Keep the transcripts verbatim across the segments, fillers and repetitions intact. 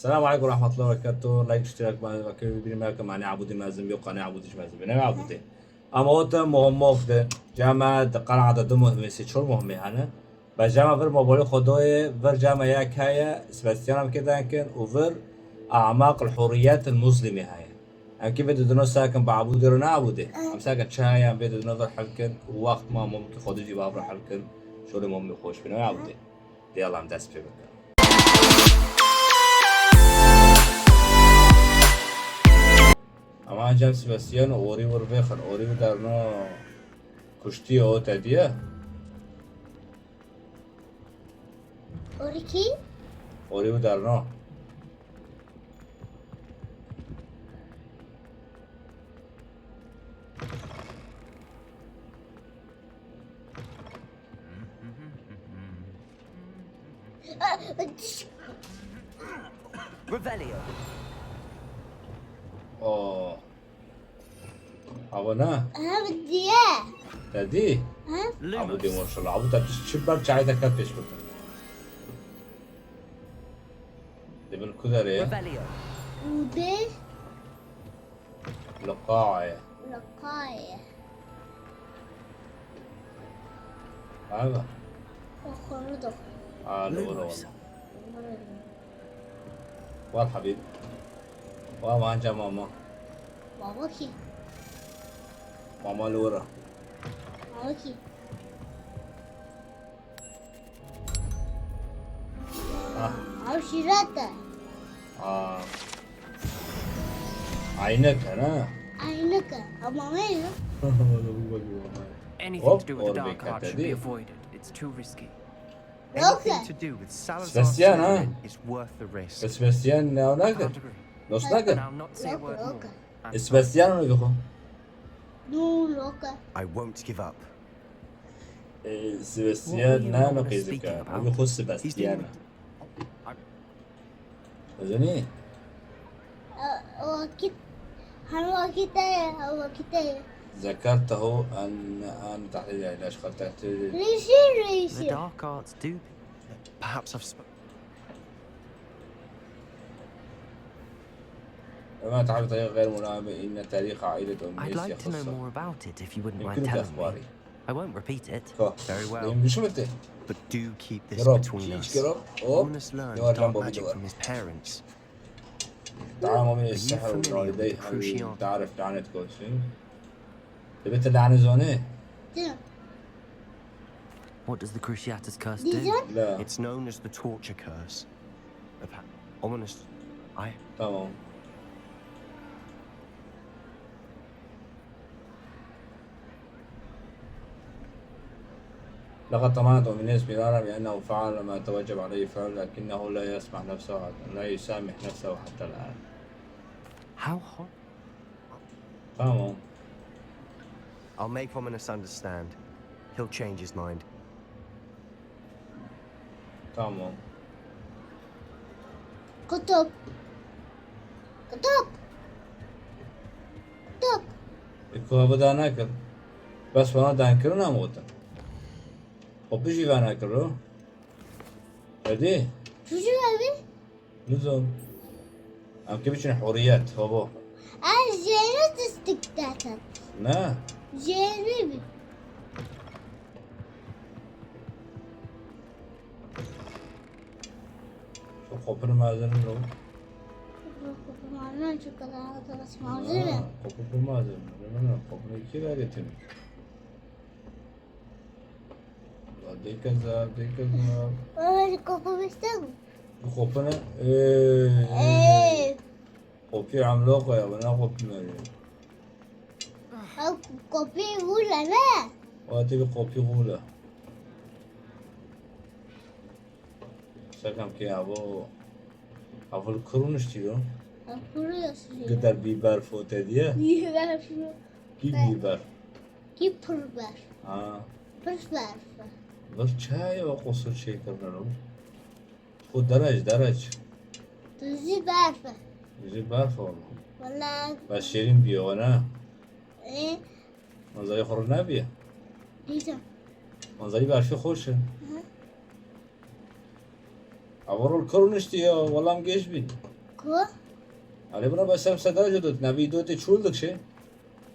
Selam aleykum ve rahmetullahi ve berekatuhu. Like, iştirak, ben bakıyorum bir merkez mani Abudi mezun bir kane Abudi mezun. Ne Abudi? Ama o da muhammok de. Cama de kana da dumu mesi çor muhmi hani. Ba cama vir mobili Xwedayê, vir cama ya kaya, Sebastian em kê dankin û vir amaq al hurriyet al muslimi heye. Em kê vê didino sakin ba Abûdê ro ne Abûdê. Em sakin çaya em vê didino vir hilkin û wext ma mumkin Xwedê jî ba vir hilkin. Şolê mumkin xweş bîne Abûdê. Dê Allah em dest pê bikin. Ama ancak Sebastian orî wir vêxin, orî wir derno kuştiye o tediye. Orî kî? Orî wir derno. Revelio. Oh. Ava ne? Ev diye. Te dî? Ha? Abu de maşallah. Abu te çi ber çayê te ket pêş bikin. Dibin ku derê ye? Revelio. Û de Li qaê. Li qaê. Ava. Oxuru da. Ha, li wir wala. Wal habib. Wa manja mama. Mama kî? Mama li wir a. Mama kî? Ah. Ew şîret e. Ah. Aynek e, ne? Aynek e. Ama ne ya? Anything to do with the Hop, dark art should be avoided. It's too risky. Anything to do with Salazar Slytherin is worth the risk. Sebastian ne alaka? Can't agree. Dost naka? And I'll not say a word more. Sebastian ne diyor? No, loka. I won't give up. Ee, Sebastian ne alaka? Ew xwe Sebastian. Ezanî? Ee, o vakit, her vakit e, o vakit e. ذكرته أن أن تحليل علاج خطر. Reisi, reisi. The dark arts do. Perhaps I've sp- وما تعرف طريقة غير ملائمة إن تاريخ عائلة أم I'd like to know more about it if you wouldn't mind telling me. I won't repeat it. Very well. But do keep this between us. Ominous learned dark magic from his parents. تعلم من السحر من والديه. هل تعرف لعنة كوتشين؟ Dibê tu lane zonê? What does the Cruciatus curse do? It's known as the torture curse. Ominous. I Tamam. لقد طمأنت أومينيس مرارا بأنه فعل ما توجب عليه فعله، لكنه لا يسمح نفسه، لا يسامح نفسه حتى الآن. How hot? Tamam. I'll make Ominous understand. He'll change his mind. Tamam. Kutup. Kutup. Kutup. E, kutup da nekir. Bes bana dan kirin em gotin. Xwe bijî venekir o. Hadi. Bijî ve. Nizam. Em kê biçin huriyet, baba. Ez jêrî distik detin. Ne? Jêrî bî. Şu qopunu mazin lo. Qopunu mazin çünkü daha da mazin. Ha, qopunu mazin. Ne, ne, ne, qopunu iki lira getirmiş. Dê kezab, dê kezab. Baba, ji kopu biştem. Bi kopine. Ee. Ee. Kopî emloqa ya, bana kopî meriye. Ew kopî wile ne? Wa te bi kopî wile. Sekam ke avo. Avul kurunuştî lo. Ev kuru yaşıyor. Gider bî berf o te diye. Bî berf o. Kî bî berf? Kî pir berf? Ha. Pir berf. Berf çaye o qosur çêkirine lo. Xwe derec, derec. Tu jî berf e. Jî berf e wala. Wala. Bes şêrîn bîye wala. Ê. Manzarê xwe rû nebîye. Dîsa. Manzarê berfê xweş e. Hı. Ava rol kir û niştî ya, wala em gêj bîn. Ku? Alê buna bes ev sedra jî dot, ne vî dotê çûl dikşê.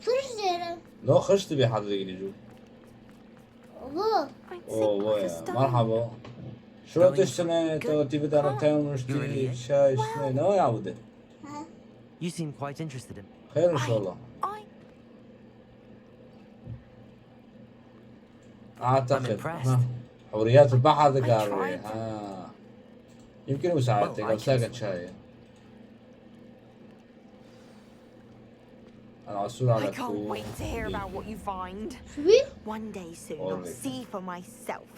Pir jêr e. No xişt dibê herdê gilî jû. Abo. Oh, vay, merhaba. Şuratê ştine, to tî bidana teyonuştî, çay ştine, ne ya bu de? Ha. You seem quite interested in. Xeyr inşallah. أعتقد. I'm impressed. Ha. حوريات البحر دقاري. Ha. يمكن مساعدتك، أو ساكت شاي. العثور على I can't wait to hear about what you find. One day soon, I'll see for myself.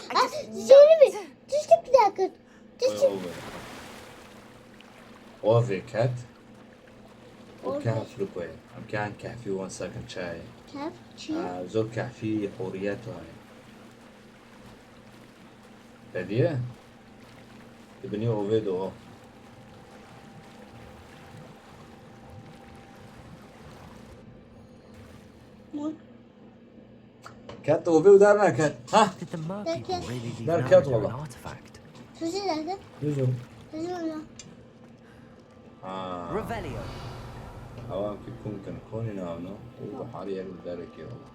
I just know it. Just a second. Just a Ove ket. Ove. Û kehf li ku ye? Em kehf kehfî wan sekin çayê. Kehf çi? Aa, zor kehfî huriyet wan e. Te diye? Di binî ovê de o. Ket ovê û derneket. Ha? Did the mer people really leave an artifact? Derket wala. Tuzî derket. Düz o. Tuzî wala. Ha. Revelio. Ewan ki kum kin konî navno. Û harî yer û derekê wala.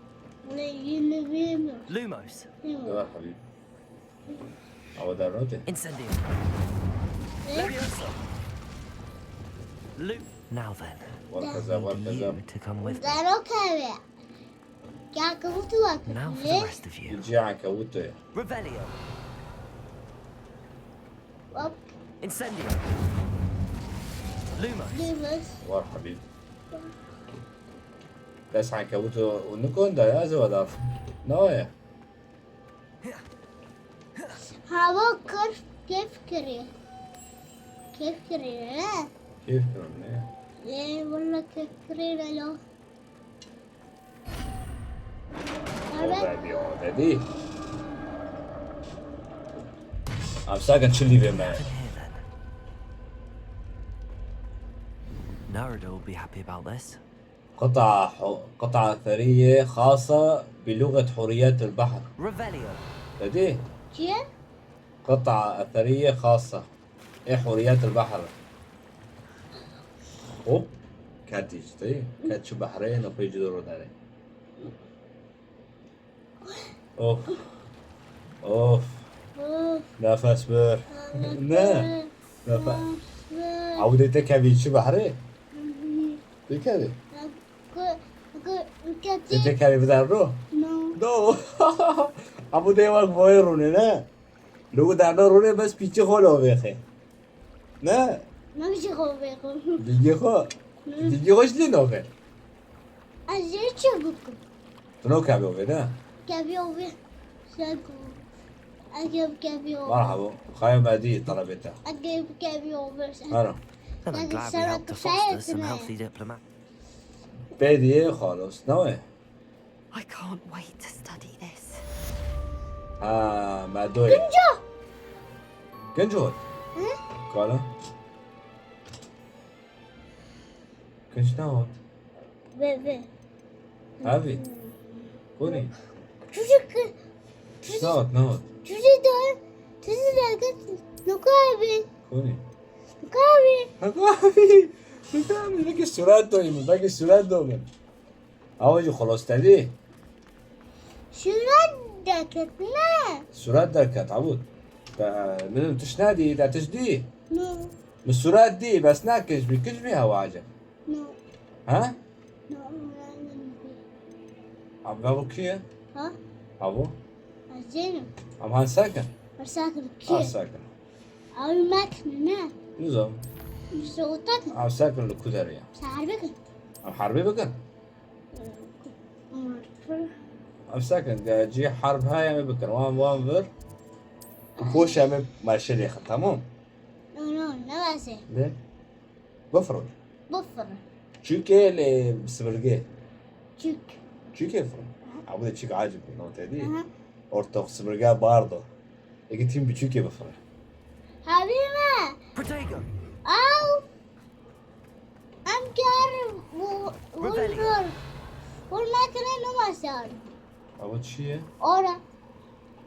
Ne yine vîm. Lumos. Dewa habîb. Ewa dernote. Incendio. Leviosa. Lu- Now then, War keza, war keza. You to come with me. Dero keve. Now for the rest of you. Cî ankewûtê. Revelio. Hop. Incendio. Lumos. Lumos. War habîb. Des ankewûtê û nikon da ya, ez ê we daf. Ne ye? Hava kir, kêf kirî. Kêf kirî ne? Kêf kirî ne? Ê, walla kêf kirî ne lo. Odedî, odedî. Em sakin çi lîvê me? Narada will be happy about this. قطعة ح-، قطعة أثرية خاصة بلغة حوريات البحر. Revelio. Te dî? Çi ye? قطعة أثرية خاصة. Ê huriyet el behr. Hop. Ketî ji te. Ket çi behrê ne pê ci doro derê. Of. Of. Of. Nefes bir. Ne? Nefes bir. Nefes bir. Ew dê te kevî çi behrê? Hı hı. Dê kevî. Ku, ku, ketî. Dê te kevî bider ro? No. No. Ew dê wek boyê rûnê ne? Li ku derdor rûnê bes pîçê xwe li ovêxê. Ne? Ne pîçê xwe ovêxim. Dingê xwe? Ne. Dingê xwe ji lê navê? Ez jê çi bikim? Tu no kevî ovê ne? Kevî ovê. Sen ku. Ez kevî ovê. Merhaba. Xayê me dî telebê te. Ez kevî ovê. Hera. And I'm glad we helped to foster some healthy diplomat. Pê diyê xalos. Ne wê? I can't wait to study this. Ha, me doyê. Kinca. Kinc hot? Hı? Kala. Kinc ne hot? Ve, ve. Abi. Konî. Çocuk. Çocuk. Ne hot, ne hot? Çocuk da. Çocuk da. Nuka abi. Konî. Nuka abi. Nuka abi. Nuka abi. Belki surat doyum. Belki surat doyum. Awa jî xelos te dî? Surat derket ne? Surat derket, Abûd. Te, min tişt nedî, te tişt dî? No. Min surat dî, bes ne kinc bî, kinc bî hewa acem. No. Ha? No, no, no, no. Abi, evo kî ye? Ha? Evo? Ez Zeynep. Em han sekin? Em sekin kî? Ha, sekin. Abi, mek ne? Nizam. Soğutak. Em sekin li ku derê ye? Seher bikin. Em herbê bikin? Ev sekin, ge cî herb heye, em ê bikin. Wan, wan vir. Û poş em ê meşelê xin, tamam? No, no, ne wazê? Lê? Bifir. Bifir. Çûkê lê simirgê. Çûk. Çûkê fir. Ew de çûk acib bû, no te dî? Aha. Ortok simirge bardo. Eke tîm biçûkê bifire. Habî me. Protego. Ew. Em kar bu, Revelio. Vur. Vur nakine numasar. Ama çi ye? Ora.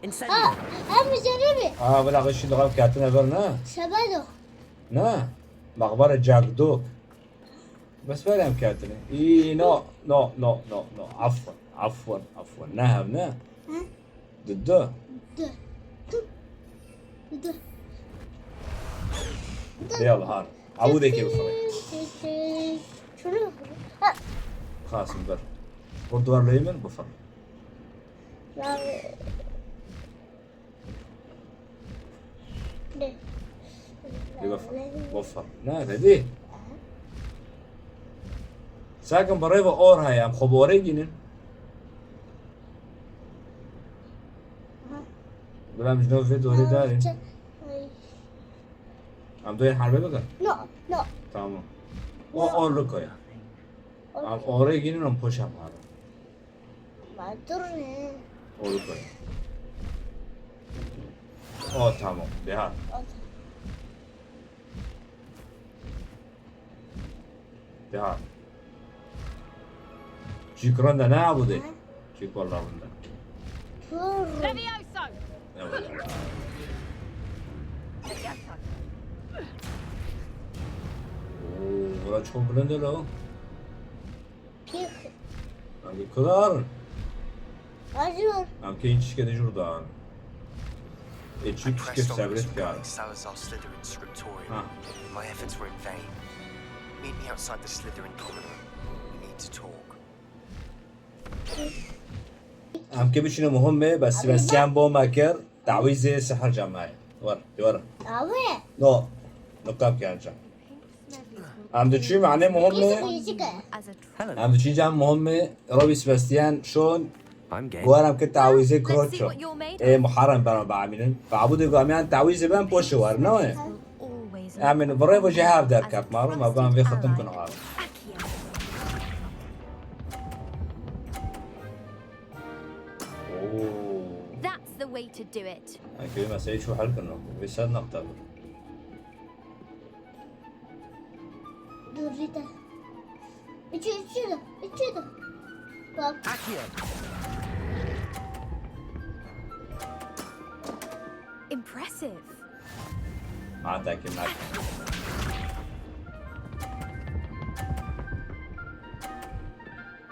Incendio. Ha, em üzerine mi? Aa, bila xwe şî li xwe ketine ver, ne? Sebedo. Ne? Mexbere Jack Dog. Bes berê em ketine. Î, no, no, no, no, no. Afwan, afwan, afwan. Ne hev ne. Hı? Di du. Du. Du. Du. Yalla har. Abu de ke bifirê. Şunu. Ha. Xasim ber. Xwe duvar leyê min bifir. Ya. Ne? Ê, bifir. Bifir. Ne, redî? Sakin bi rêva or heye, em xwe bi orê gînin. Bila em ji nû vê dorê darên. Ay. Em doyên herbê bikin? No, no. Tamam. O or li koya. Em orê gînin, em poşa parin. Ma dur ne? Oldu koy. O tamam. Deha. Deha. Çîk rinde ne abu de? Hı? Çîk walla rinde. Dur. Levioso! Evet. Oo, bura çok bilind öyle o. Pîx. Hadi kılar. Hazır. Em kê çişke de jur da. E çi I kişke pressed on, sabret kar. Salazar Slytherin Scriptorium. Ha. My efforts were in vain. Meet me outside the Slytherin common room. We need to talk. Em kê biçine muhim me, bes Sebastian bo me kir. Tawîzê sihir cemaye. Wer, wer. Awe. No. No kap kar cem. Em diçî mane muhim me. Em diçî cem muhim me. Robi Sebastian şon. Guar em kir tawîzê kroço. Ê Muharrem beno biamînin. Ve Abu de gamiyan tawîzê ben poşê wer, ne? Em in virê ve jê hev derket maro, me ben vê xitim kin ar. Oo. That's the way to do it. Em kê meselê çû hel kin, wê ser naqta bir. Dur, Rita. Üçü, üçü de, üçü de. Bak. Impressive. Mata ki mak.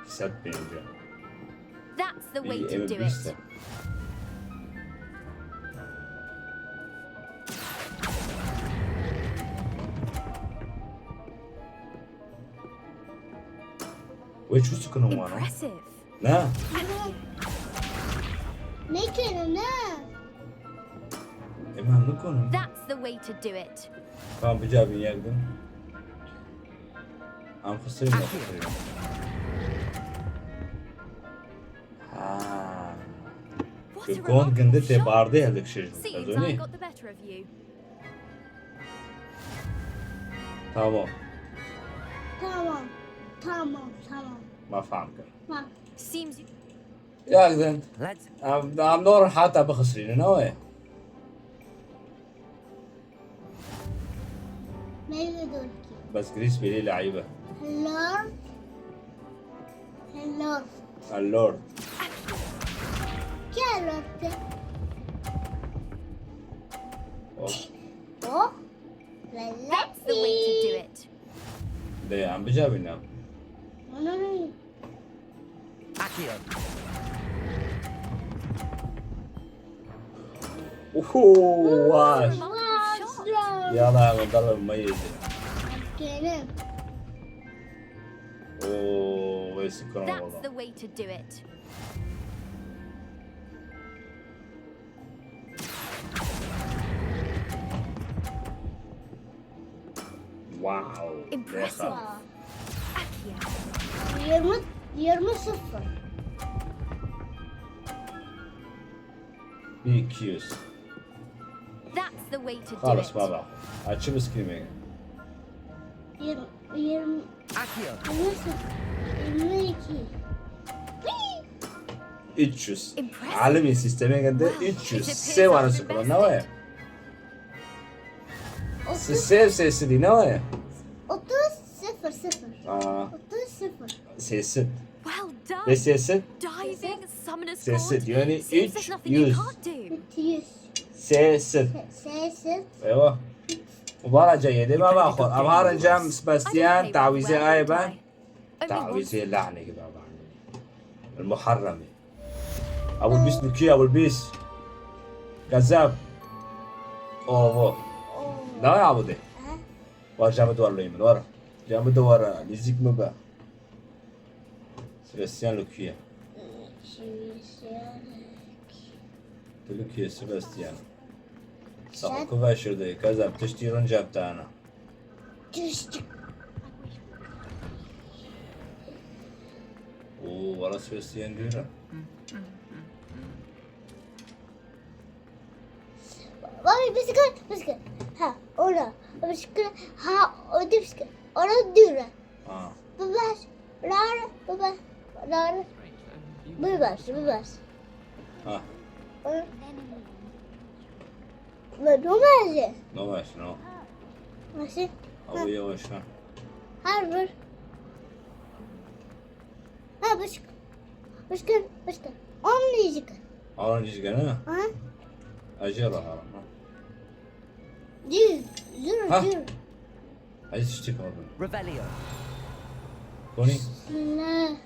Set pênce. That's the way to do it. Wê çû sikinim wana? Impressive. Ne? Ne kene ne? Ema nikonim. That's the way to do it. Tamam, bica bin yer bin. Am xisirî mi xisirî? Ha. What a remarkable shot. Gond gindi tê bardê hevdikişê ji. See, time got the better of you. Tamam. Tamam. Tamam, tamam. Ma fam kir. Tamam. Seems you. Ya gidin. Let's. Am, am nor hata bixisrînin, ne wê? Meyve dorki. Bes Greece bêlê leîbe. Lord. Lord. A lord. Kê lord? Oh. Oh. That's the way to do it. De, em bica bîne. Ana ne? Accio. Uhu, waş. Waş. Yala, me darbe me yedi. Kene. Oo, wê sikran wala. That's the way to do it. Wow. Impressive. Accio. Yirmi, yirmi sıfır. Bin iki yüz. That's the way to do it. Xalas baba. Açı bisküvi. Yirmi, yirmi. Accio. Yirmi sıfır. Yirmi iki. Üç yüz. Impressive. Alemî sîstemê gende üç yüz. Sê ware sıkılan ne waya? Sê sê sî ne waya? Otuz sıfır sıfır. Aa. Otuz sıfır. Sê sî. Well done. Ve sê sî? Diving summoner's court. Sê sî, yani üç yüz. Seems there's nothing you can't do. Üç yüz. Sê sî. Sê sî. Eyvah. Mubara ceyê dê baba xwe. Em harin cem Sebastian, tawîzê ayê ben. Tawîzê lahnê ki baba. Muharremê. Ew bîst bi kî, ew bîst. Kezeb. Ovo. Lawê abu de. War cem duwar leyim. War. Cem duwar nîzik mi be. Sebastian li ku ye? Tu li ku ye Sebastian? Saxo ku veşirde, kezeb tiştî rin cem te hene. Tiştî. Oo, wala Sebastian dûr e. Baba, bisiklet, bisiklet. Ha, orada. Bisiklet, ha, orada bisiklet. Orada dûr e. Ha. Biber, rar, biber, rar. Biber, biber. Ha. Ve domates. Domates, no. Nasıl? Abi yavaş ha. Her bir. Ha, başka. Başka, başka. On diyecek. Orange is gonna. Ha? Acı ara ha. Değil, yürü, Ha? yürü. Hadi sıçtık abi. Revelio. Koni. Ne?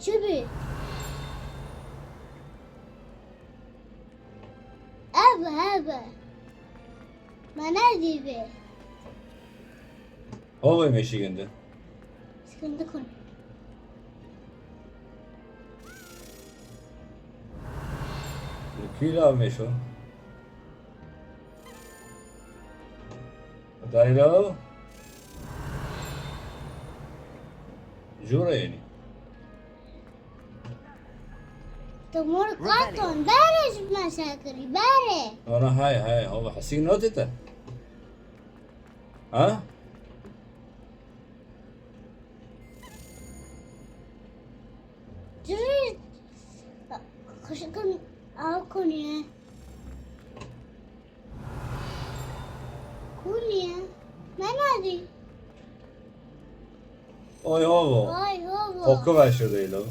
Çibi. Abi, abi. Bana gibi. Oğlum eşiğinde. Sıkıntı konu. Kuyla meşo. Daylo. Jura yani. Tomor katon, bere ji me sekirî, bere. Ana hay hay, hava hasî notê te. Ha? Cırı. Kışkın av konuya. Konuya. Ben hadi. Oy hovo. Ay hovo. Koku ver şurada lo.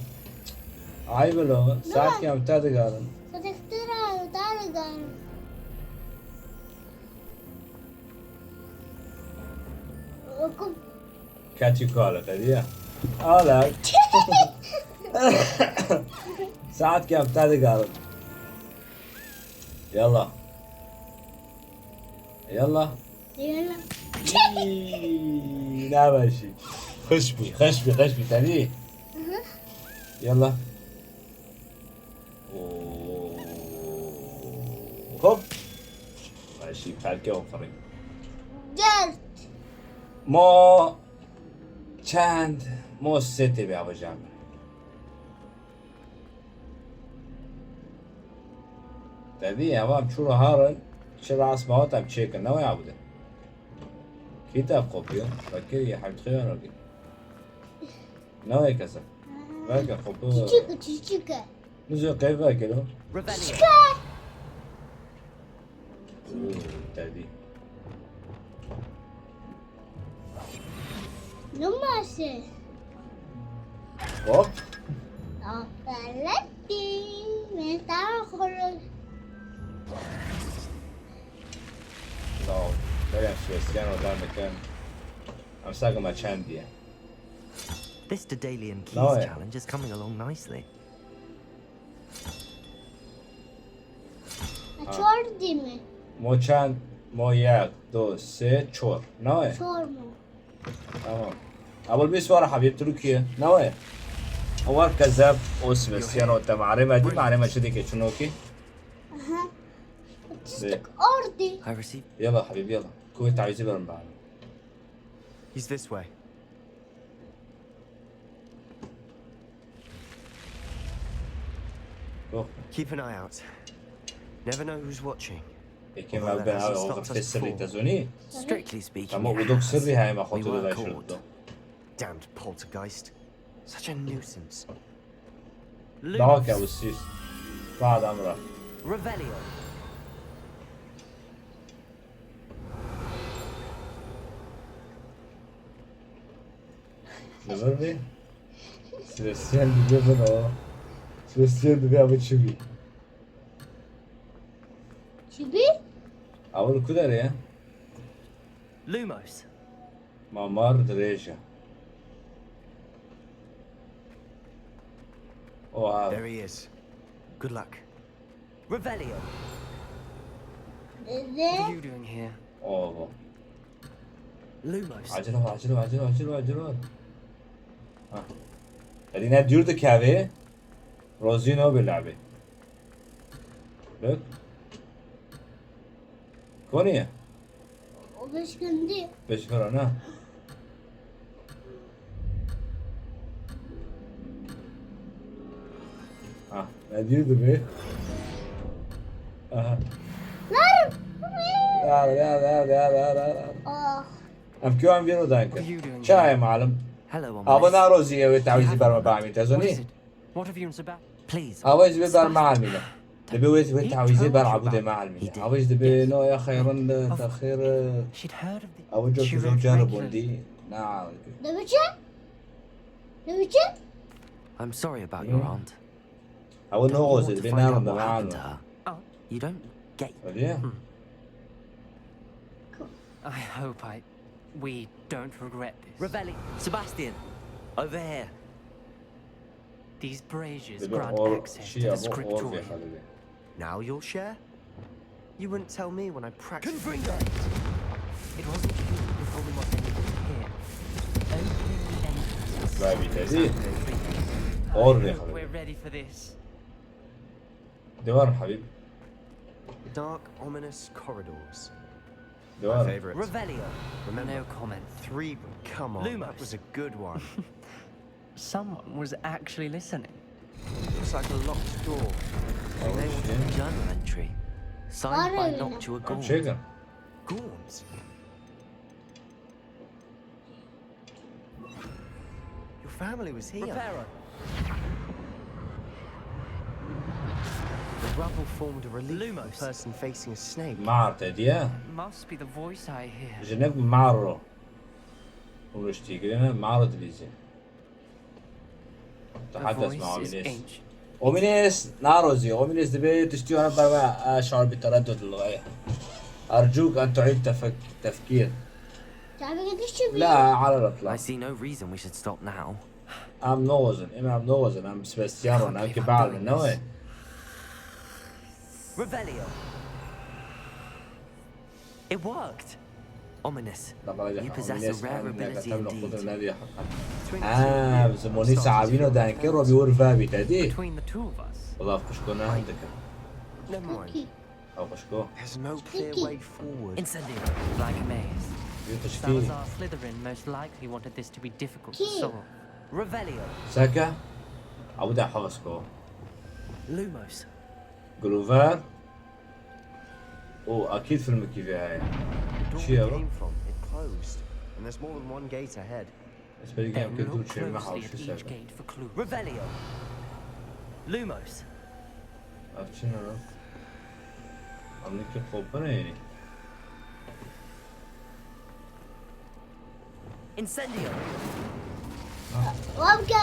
Ay lo. Saat kem te digarin. Sadektir abi, te digarin. Oku. Catch you call it, diye. Ala. Saat kem te digarin. Yalla. Yalla. Yalla. Î, ne başî. Xweş bî, xweş bî, xweş bî, te dî. Hı hı. Yalla. Oo. Hop. Başî, pelke o firî. Dört. Mo çend? Mo sê tê bê abicam. Te dî, ev em çû re harin, çi re esma hat em çêkin, ne waya bide. Kî te qopiyo? Fakir ya hemd xeyar abi. Ne waya kese? Belki qopiyo. Çiçik, çiçik. Nizo qeyv belki lo. Revelio. Çiçik. Oo, te dî. Numarası. Hop. Aferin. Ben daha korun. Sağ ol. Böyle Cristiano da mekan. Em sagma çend diye. This Daedalian Keys challenge is coming along nicely. Ha. Çor değil mi? Mo çend? Mo yek, do, sê, çor. Ne ye? Çor mu? Tamam. Ew bîst wara Habîb Tirkiye. Ne ye? Ew kezeb o Sebastiano te marê me dî, marê me çi dike çinokî? Aha. Çistik ordi. I received. Yalla Habîb, yalla. Kuvvet tavizi verin bana. He's this way. Yok. Keep an eye out. Never know who's watching. Peki, although that hasn't stopped us before. Strictly speaking, it has. We weren't caught. Damned poltergeist. Such a nuisance. Daha ke bu sis. Daha da mı? Revelio. Li vir bê. Sebastian dibê min o. Sebastian dibê ev çi bî? Çi bî? Ew li ku derê ye? Lumos. Mamar dirêj e. Oha. There he is. Good luck. Revelio. Dede. What are you doing here? Oha. Lumos. Acele ol, acele ol, acele ol, acele ol, acele ol. Ha. Elîne dûr dikeve. Rozî no bi labê. Bak. Konî ye? O beş gündü. Pêşxera ne? Ah, ne diyor dibe? Aha. Ver. Ya, ya, ya, ya, ya, ya, ya. Ah. Em kî em vîro dan kir. Çaye malim. Hello, Ava Ominous. narozî ew tawîzî berme bamî te What is zonî. It? What have you in Sabbat? Please. Ava ji vê ber Sebastian. Malmî ne. Dibe wê wê tawîzî ber abûdê Malmî ne. Ava ji dibe no ya xeyrin li texir. She'd heard of the Ava çok She çok read caribûn regularly. dî. Na. Ne biçim? Ne biçim? I'm sorry about your aunt. Ava Don't no want gozir to be find out narin de what happened Malmî. To her. You don't get. Öyle ya. I hope I. We don't regret this. Revelli, Sebastian, over here. These braziers Dibe grant or access şey to ya the bu or scriptorium. vêxelibê. Now you'll share? You wouldn't tell me when I practiced. Confringo! It wasn't you who told me what they needed to hear. Opening the entrance. Vay bir tezi. Or I hope vêxelibê. We're ready for this. Devam Habib. Dark, ominous corridors. Devam. Favorite. Revelio. Remember, No comment. three. Come on, Lumos. That was a good one. Someone was actually listening. Looks like a locked door. Almış ya. Journal entry. Signed by Noctua Gaunt. Çekin. Gaunt. Your family was here. Reparo. The rubble formed a relief of a Lumos. Person facing a snake. Mar te diye. Must be the voice I hear. Jinek Maro. Ulu ştigrine Maro dilîzî. The Tehates voice ma is Omines. ancient. Omines narozî. Omines dibe tiştî wana berwe, e, şar bi tereddud lixeye. Ercûk en tuîd tefek-, tefkîr. Tabi gidişim. La, ala latla. I see no reason we should stop now. Em nozin, em em nozin, em Sebastiano, em ki bal min newe. Revelio. It worked. Ominous. Laqad You possess a rare ability indeed. Between the two Ah, of you, Zimoni I'll start to Savino feel danke my Robi Urvavi tedi. Between the two of us. Valla kuşko ne hem dikir. Never mind. Okey. Ew kuşko. There's no clear way forward. Incendio. Like a maze. Bir kuşki. Salazar Slytherin most likely wanted this to be difficult to Ki? solve. Revelio. Seke. Abu da havasko. Lumos. Glover. O akîd filmekî vê heye. The door Çi ya we bu? Came from, it closed, and there's more than one gate ahead. Ez belê Then em kir dûr look çêvime closely hawşî at ser. Each gate for clue. Revelio. Lumos. Ev çi ne lan? Em ne ki xopine yani. Incendio. Wabke.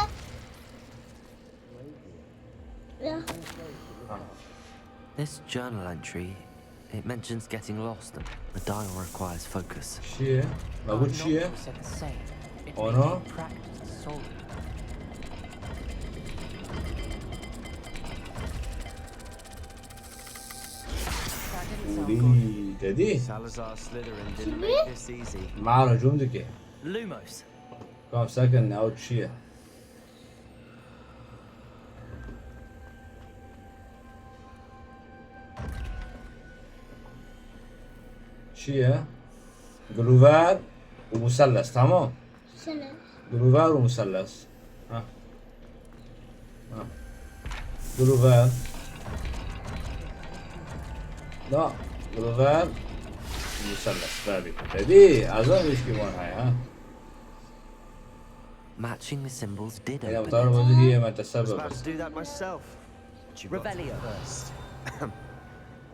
Ya. This journal entry, it mentions getting lost. The dial requires focus. Çi ye? La bu çi ye? Said the same. It Ono? Practice solving. That didn't sound good. Wî dedi. Salazar Slytherin didn't make this easy. Maro cum dike. Lumos. Kam sakin ne o çi ye? Çi ye? Glover û musellas, tamam. Sene. Glover û musellas. Ha. Ha. Glover. Da. Glover. Musellas. Tabii. Tabii. Azam ilişki var ha. Matching the symbols did Ya open bu tarafı it. diye ben I was about tasavvur. To do that myself. But you got Revelio. it first.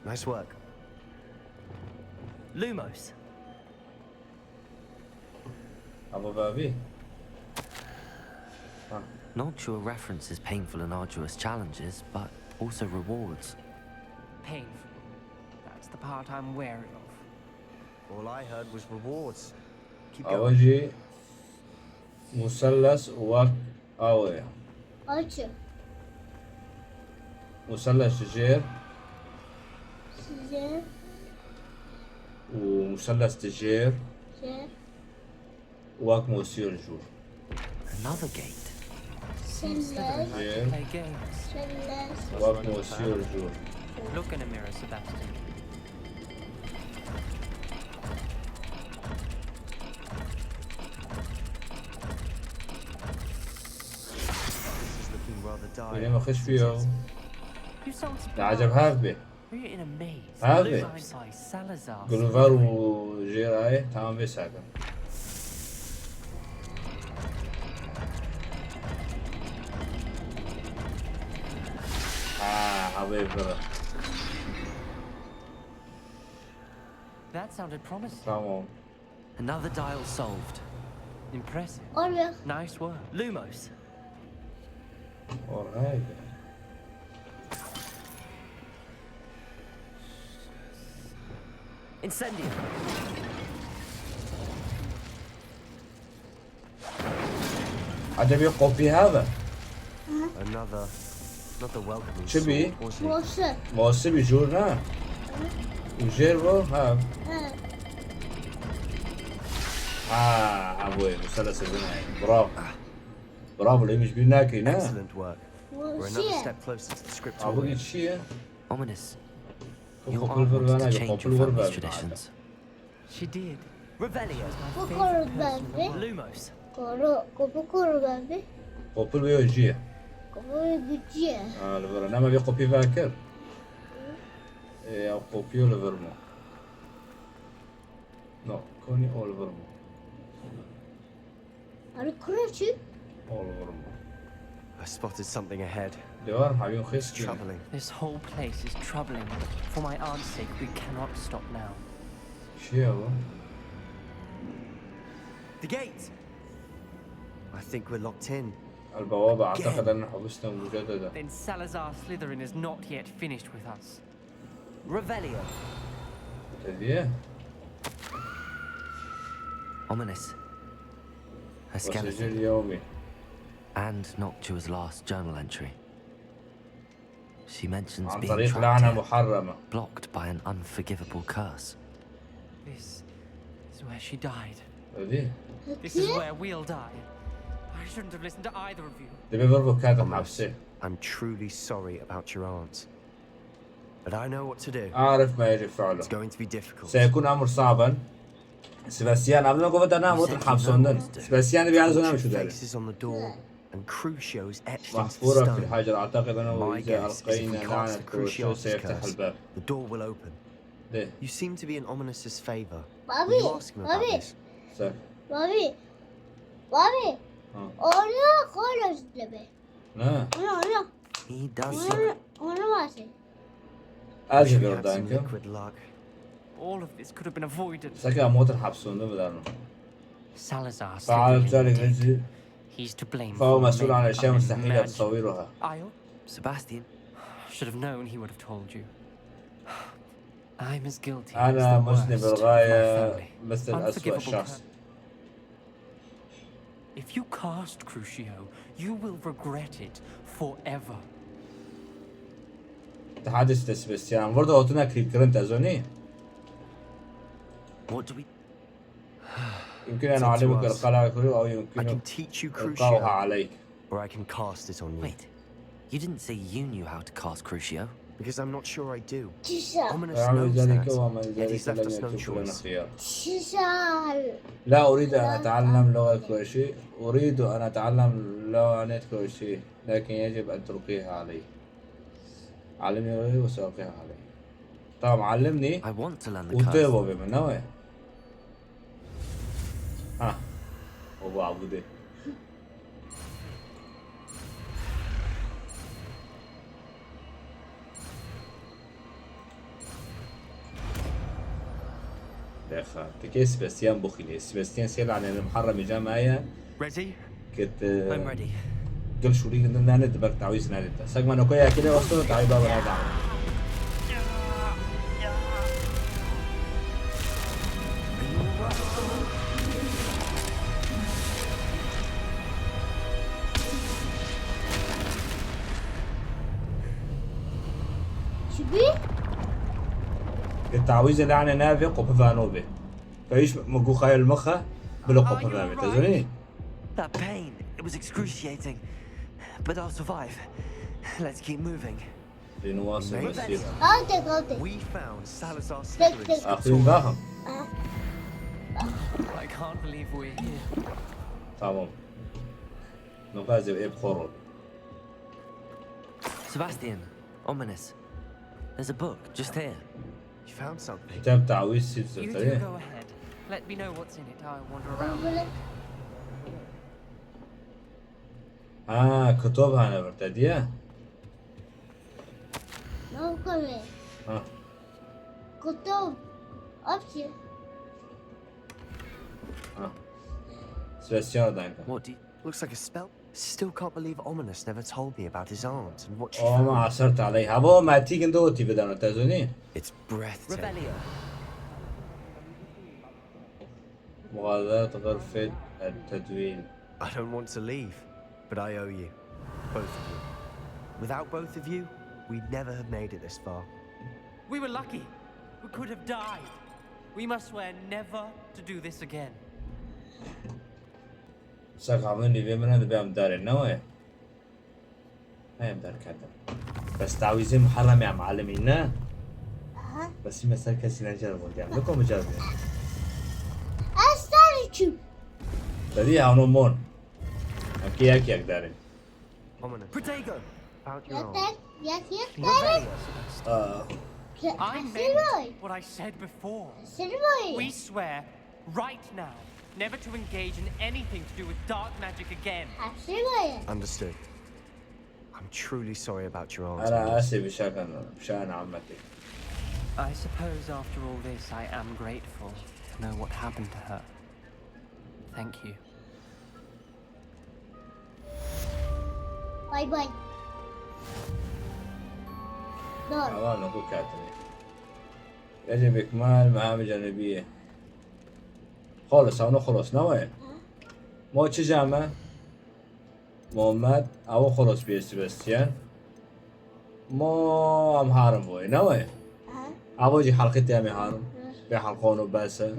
Nice work. Lumos. Ama babi. Noctua references painful and arduous challenges, but also rewards. Painful. That's the part I'm wary of. All I heard was rewards. Keep Ava going. jî musellas û wak awe ye. Açı. Musellas ji jêr Size û musellas di jêr şey. wak mosiyol jûr. Another gate. Senler. Jêr Play games. Senler. wak mosiyol jûr. Look in a mirror, Sebastian. This is looking rather dire. Wîne me xweş bîyo. You sold some Ne acem hev bê. We're in a maze. Have Designed it. By Salazar. Gulvar û jêr ayê tamam vê sakin. Ha, ha vê vira. That sounded promising. Tamam. Another dial solved. Impressive. Oluyor. Nice work. Lumos. Alright. Incendio. Acaba kopya hev e? Another, not the welcoming Chibi. sort, was he? Mosu. Mosî bî jûr ne? Û jêr bo hev. Ha. Ha, ha bu bu sala sezon ay. Bravo. Bravo, lê min ji bîr nakî ne? Excellent work. We're another Mosu. Step closer to the script. Abi çi ye? Ominous. Bu Your kopul aunt vur wanted bana to bir change kopul your vur family's ben. Traditions. She did. Revelio. Bu konuda bir Lumos. Koru, kopu koru ben bir. Kopul ve ojiye. Kopu gücü. Ha, li vir. Nema bir kopya ver kir. E, ya kopya li vir mi? No, koni ol vir mi? Arı kurucu. Ol vir mi? I spotted something ahead. Devar hayun It's xis ki. Troubling. This whole place is troubling. For my aunt's sake, we cannot stop now. Çi ya bu? The gate! I think we're locked in. البوابة أعتقد أننا حبسنا مجددا. Then Salazar Slytherin is not yet finished with us. Revelio. Hediye. Ominous. Her وسجل skeleton. يومي. And Noctua's last journal entry. She mentions عن being طريق trapped لعنة here, محرمة. Blocked by an unforgivable curse. This is where she died. Hediye. This is where we'll die. I shouldn't have listened to either of you. Debe ver bu kağıdı hapse. I'm truly sorry about your aunt. But I know what to do. أعرف ما يجب فعله. It's going to be difficult. سيكون أمر صعبا. Sebastian, abla ko vata na mot hapsondun. Sebastian bir yazına mı şu deri? Faces on the door and Crucio is etched into the محفورة في stone. الحجر. أعتقد أنه My إذا guess is if we ألقينا لعنة cast كروشيو Cruciatus' سيفتح curse, الباب. The door will open. ليه؟ You seem to be an ominous favor. Babi, You ask him about babi, this. سك. babi, babi. ها. Onu koyuyoruz deme. لا. Onu, onu. He does. Onu, onu var şey. أجل We had some أردانك. Liquid luck. All of this could have been avoided. سكا موت الحبسون ده بدارنا. Salazar فعل Slytherin ذلك did. الذي He's to blame فهو for مسؤول عن many أشياء مستحيلة unimaginable تصورها. Io? Sebastian? Should have known he would have told you. I'm as guilty as أنا the worst مذنب of my للغاية family. مثل أسوأ Unforgivable شخص. cur- If you cast Crucio, you will regret it forever. تحدث Sebastian. Burada otuna klik kırın tezoni. What do we... يمكن أن It's up to أعلمك us. القلعة كله أو I يمكنك can teach you إلقاؤها Crucio, عليك. or I can cast it on you. Wait. You didn't say you knew how to cast Crucio. Because I'm not sure I do. Çisa. Ominous أعمل knows ذلك that, ومن yet he's ذلك left لم us no يترك لنا choice. خيار. Çisa. لا أريد أن أتعلم لغة كروشي. أريد أن أتعلم لغة كروشي، لكن يجب أن تلقيها علي. علمني وسألقيها علي. طب علمني I want to learn the وطيبه curse. بمن نوي. ها. أبو عبودي. داخل تكي سباستيان بوخيني. سباستيان سيل عن المحرم جامعية. Ready? كت I'm ready. قل شو ريق ناند برك تعويز ناند. ساق ما نكويا كده وصلت تعويض بابا نادا. Tawîzê lane navê qopivano bê. Peyş mi guxayel mixe, bilo qopivame. Te zonî? That pain, it was excruciating. But I'll survive. Let's keep moving. Rênûwasê Maybe. Mesîr. I'll take, I'll take. We found Salazar's Take, secret take. Axirîn baxim. I can't believe we're here. Tamam. Nokazê ê bi xwe rol. Sebastian, ominous. There's a book just here. You found something. Kitab tawîz sît You zirteye. Two go ahead. Let me know what's in it. I wander around. Ha, kitap hane vir te diye. No, come. Ha, Kutum. Option. ha. Sebastian danka. What do you... Looks like a spell. Still can't believe Ominous never told me about his aunt and what she Ama found. asert aleyh. Havo ma tîgin do tî bidano te zonî. It's breathtaking. Revelio. Muxadarat xirfet el tedwîn. I don't want to leave, but I owe you. Both of you. Without both of you, we'd never have made it this far. We were lucky. We could have died. We must swear never to do this again. Ser xavin lîvê min dibe em darê ne wê. Ne em dar kerdin. Bes tawîzê muharrem ya malimî ne. Aha. Bes me ser kesî ne cer bû. Gel. Ne kom cer bû. Astar için. Dedi ya onu mon. Em ki yek yek darin. Ominous. Protego! About your aunt. Yatak, yak yak. Revelio, Sebastian. Aa, I Asiroi. meant what I said before. We Asiroi. Swear right now never to engage in anything to do with dark magic again. Asiroi. Understood. I'm truly sorry about your aunt. ana Ominous. asê bişakan bişan ammetê. I suppose after all this, I am grateful to know what happened to her. Thank you. Bay bay. Dur. Tamam, ne bu katini. Recep İkmal, Mehmet Canebiye. Xolos, onu xolos, ne var? Mo çi came? Muhammed, ew xolos bê Sebastian. Mo em harim boy, ne var? Aha. Avo jî halqê te em ê harim. Bê halqa onu bes e.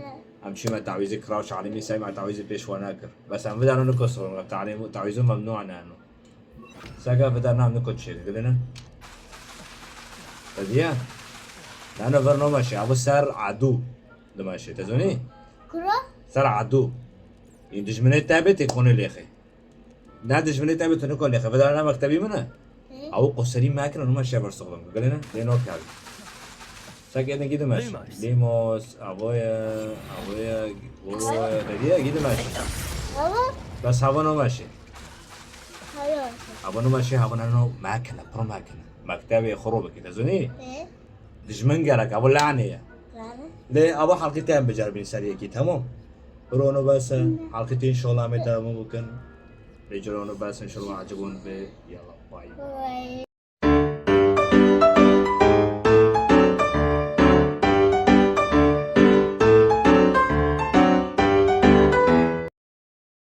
Em çîme tawîzê kiraw çalîmî, sey me tawîzê pêş we nekir. Bes em vidarin niko sorun, tawîzê memnû ne eno. Seka vidarna em niko çêdikilînin. Te diye? Nano ver nomeşe, avo ser adu dimeşe, te zonî? Kuro. Ser adu. Yin dijminê te bê tê konê lêxê. Ne dijminê te bê tu niko lêxê. Vidarna mektebî min e. Ew qoserî mekine, numa şever soxlum. Gilene, lê no kar. Sek êdin gî dimeş. Lumos. Limos, avoye, avoye, avoye, dediye gî dimeş. Baba. Bes hava no meşê. Hayır. Hava no meşê, hava no mekine, pro mekine. Mektebê xuro bikî, te zonî? E. Dijmin gerek, ava lane ye. Rane. Lê ava halqî te em biceribîn ser yekî, tamam? Biro no bes e, halqî te inşallah em ê te hemû bikin. Lê ciro no bes inşallah ecibûn be. Yalla, bay. Bay.